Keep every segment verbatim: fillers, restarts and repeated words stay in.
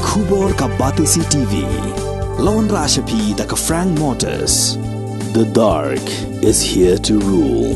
Khubor ka Batesi T V. Lawan Rashapi da ka Frank Motors. The dark is here to rule.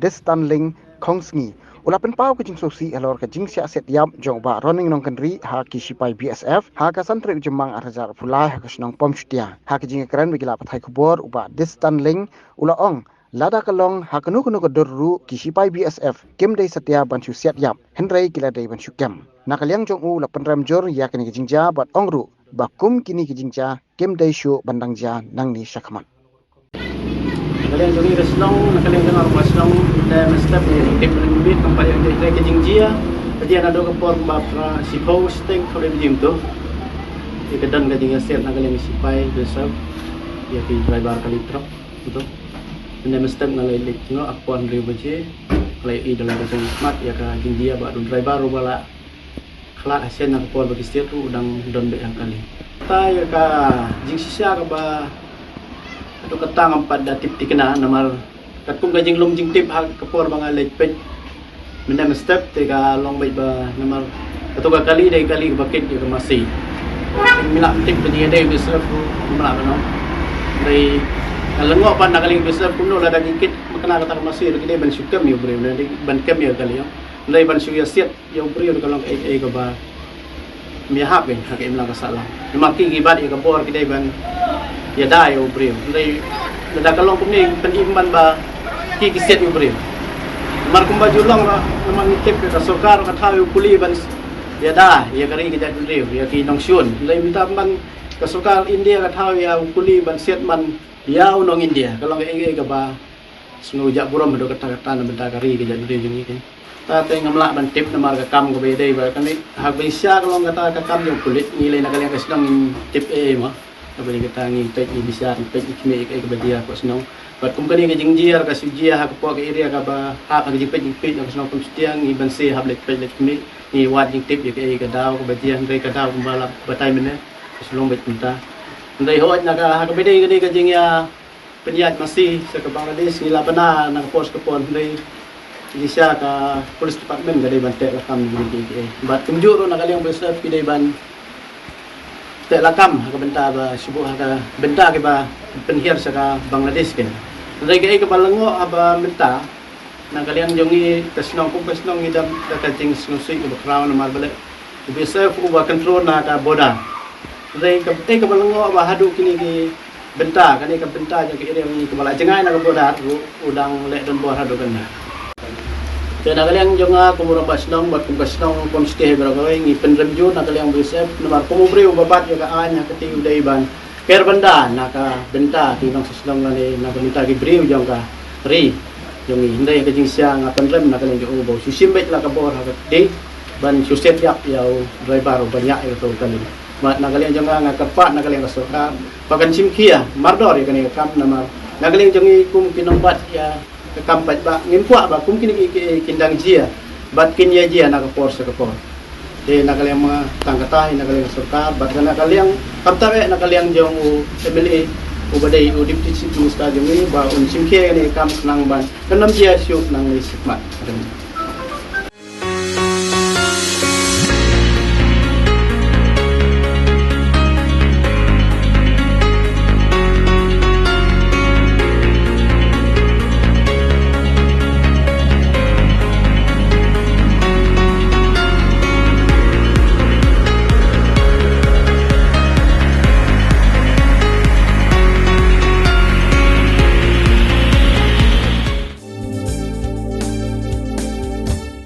Distan Ling Khongsngi u la pynpaw ka jingsngewsih halor ka jingsiat ïap jong u Bah Ronning Nongkynrih ha ki sipai B S F ha ka san tarik u Jymmang ar hajar arphew lai ha ka shnong Pom Shutia. Ha ka jingkren bad ki lad pathai khubor, u Bah Distan Ling u la ong, lada ka long ha kano kano ka dur ruh, ki sipai B S F kim dei satia ban shu siat ïap, hynrei ki la dei ban shu kem. Na ka liang jong u, la pynrem jur ïa kane ka jingjia bad ong ruh ba kum kine ki jingjia kim dei shuh ban dang jia nangne shakhmat. Na ka liang jong ngi ka shnong, na ka liang jong ngi ka shnong, mynta mynstep ngi dep ring bit namar ïa ka jingjia. Ka jia naduh ka por ba phra shiphew shiteng khatlai baje mynta. Ïa ka don ka jingïasiat na ka liang sipai B S F ïa ki driver kali truck mynta. Mynta mynstep nga la leit jngoh ha ka por hynriew baje. Nga la ïohi da la ka jingïasmat ïa ka jingjia bad u driver uba la khlad hasien na ka por ba ki siat ruh u dang don beit ha kali. Kata ïa ka jingshisha kaba haduh katta ngam pat da tip thikna namar katkum ka jinglum jingtip ha ka por ba nga leit peit. Mynta mynstep te ka long beit ba namar kato ka kali dei kali kaba kit ïa ka masi. Ngim lah tip ba jingïadei B S F ruh ngim lah ban ong. Dei ka lyngngoh pat na ka liang B S F kumno lada ki kit kane kata ka masi ruh ki dei ban shu kem ïa u briew, dei ban kem ïa ka kali, ym dei ban shu ïasiat ïa u briew. Ka long kaei kaei kaba ym ïahap kein ha ka imlang ka sahlang. Namar ki, ki bat ïa ka bor, ki dei ban ïada ïa u briew. Hynrei lada ka long kumne, pynim ban ba ki, ki siat ïa u briew. Namar kumba ju long ruh, namar ngi tip ka sorkar ka thaw ïa u kuli ban ïada ïa ka ri ka jaitbynriew, ïa ki nongshun. Hynrei mynta ban ka sorkar India ka thaw ïa u kuli ban siat man ïa u nong India. Ka long kaei kaei kaba sngewjah burom haduh katta katta na bynta ka ri ka jaitbynriew jong ngi kein. Ta te ngam lah ban tip namar ka kam kaba ïadei bad kane. Haba shisha ka long kata ka kam jong pulit, ngi lei na ka liang ka shnong ngim tip ei ei mo. Haba ïadei kata ngi peit, ngi bishar, ngi peit, ngi khmih ïa kaei kaba jia hapoh shnong. Bad kum kane ka jingjia ka shu jia ha ka pok ka area kaba hap ha ka jingpeit jingpeit na ka shnong Pom Shutia, ngi banse hap leit peit leit khmih, ngi wad jingtip ïa kaei ka daw kaba jia, hynrei ka daw kumba la batai mynne ka shu long beit kumta. Hynrei hooid na ka, ha kaba ïadei kane ka jingïa pynïaid masi sha ka Bangladesh, ngi la bna na ka por sha ka por, hynrei shisha ka police department ka dei ban teh lakam ïa kine kiei kiei. Bad kumjuh ruh na ka liang B S F ki dei ban teh lakam ha ka bynta ba shu buh ha ka bynta kiba pynhiar sha ka Bangladesh kein. Hynrei kaei kaba lyngngoh haba mynta na ka liang jong ngi ka shnong kum ka shnong ngi dap da ka jingsngewsih kaba khraw namar ba leh u B S F uba control na ka border. Hynrei kaei kaba lyngngoh ba haduh kine ki bynta, kane ka bynta jong ka area ngi kaba la jngai na ka border ruh u dang leh donbor haduh kane. Te na ka liang jong nga kum u rangbah shnong bad kum ka shnong Pom Shutia baroh kawei, ngi pynrem jur na ka liang B S F namar kum u briew uba bat ïa ka aiñ ha ka kti u dei ban ker bynta na ka bynta ki nongshong shnong lane na ka bynta ki briew jong ka ri jong ngi. Hynrei ka jingshisha nga pynrem na ka liang jong u ba u shu shim beit la ka bor ha ka kti ban shu siat ïap ïa u driver uba ñiah ïa kato ka kali. Bad na ka liang jong nga, nga kyrpad na ka liang ka sorkar ba kan shim khia mardor ïa kane ka kam namar na ka liang jong ngi kum ki nongbat ïa ka kam paidbah ngim kwah ba kum kine ki, ki, kin dang jia bad kin ïa jia na ka por sha ka por. Te na ka liang ma tang kata hi na ka liang sorkar bad na ka liang, khamtam eh na ka liang jong u M L A uba dei u Deputy Chief Minister jong ngi ba un shim khia ïa kane ka kam khnang ban kan ym jia shuh nangne shakhmat.